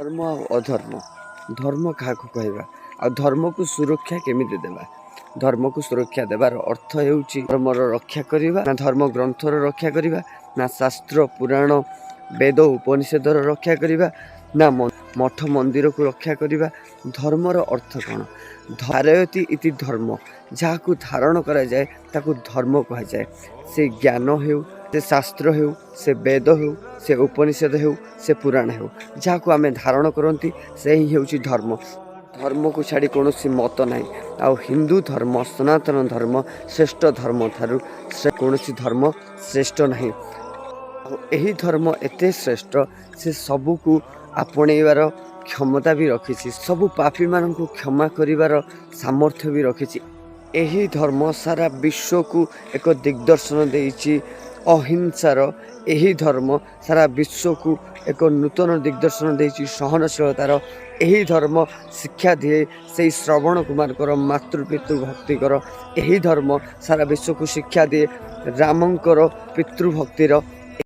ଧର୍ମ ଆଉ ଅଧର୍ମ, ଧର୍ମ କାହାକୁ କହିବା ଆଉ ଧର୍ମକୁ ସୁରକ୍ଷା କେମିତି ଦେବା? ଧର୍ମକୁ ସୁରକ୍ଷା ଦେବାର ଅର୍ଥ ହେଉଛି ଧର୍ମର ରକ୍ଷା କରିବା, ନା ଧର୍ମ ଗ୍ରନ୍ଥର ରକ୍ଷା କରିବା, ନା ଶାସ୍ତ୍ର ପୁରାଣ ବେଦ ଉପନିଷଦର ରକ୍ଷା କରିବା, ନା ମଠ ମନ୍ଦିରକୁ ରକ୍ଷା କରିବା? ଧର୍ମର ଅର୍ଥ କ'ଣ? ଧାରୟତି ଇତି ଧର୍ମ। ଯାହାକୁ ଧାରଣ କରାଯାଏ, ତାକୁ ଧର୍ମ କୁହାଯାଏ। ସେ ଜ୍ଞାନ ହେଉ, ସେ ଶାସ୍ତ୍ର ହେଉ, ସେ ବେଦ ହେଉ, ସେ ଉପନିଷଦ ହେଉ, ସେ ପୁରାଣ ହେଉ, ଯାହାକୁ ଆମେ ଧାରଣ କରନ୍ତି, ସେ ହିଁ ହେଉଛି ଧର୍ମ। ଧର୍ମକୁ ଛାଡ଼ି କୌଣସି ମତ ନାହିଁ। ଆଉ ହିନ୍ଦୁ ଧର୍ମ, ସନାତନ ଧର୍ମ ଶ୍ରେଷ୍ଠ ଧର୍ମ ଠାରୁ ସେ କୌଣସି ଧର୍ମ ଶ୍ରେଷ୍ଠ ନାହିଁ। ଆଉ ଏହି ଧର୍ମ ଏତେ ଶ୍ରେଷ୍ଠ, ସେ ସବୁକୁ ଆପଣେଇବାର କ୍ଷମତା ବି ରଖିଛି, ସବୁ ପାପୀମାନଙ୍କୁ କ୍ଷମା କରିବାର ସାମର୍ଥ୍ୟ ବି ରଖିଛି। ଏହି ଧର୍ମ ସାରା ବିଶ୍ୱକୁ ଏକ ଦିଗ୍ଦର୍ଶନ ଦେଇଛି ଅହିଂସାର। ଏହି ଧର୍ମ ସାରା ବିଶ୍ୱକୁ ଏକ ନୂତନ ଦିଗ୍ଦର୍ଶନ ଦେଇଛି ସହନଶୀଳତାର। ଏହି ଧର୍ମ ଶିକ୍ଷା ଦିଏ ସେଇ ଶ୍ରବଣ କୁମାରଙ୍କର ମାତୃପିତୃ ଭକ୍ତିକର। ଏହି ଧର୍ମ ସାରା ବିଶ୍ୱକୁ ଶିକ୍ଷା ଦିଏ ରାମଙ୍କର ପିତୃଭକ୍ତିର।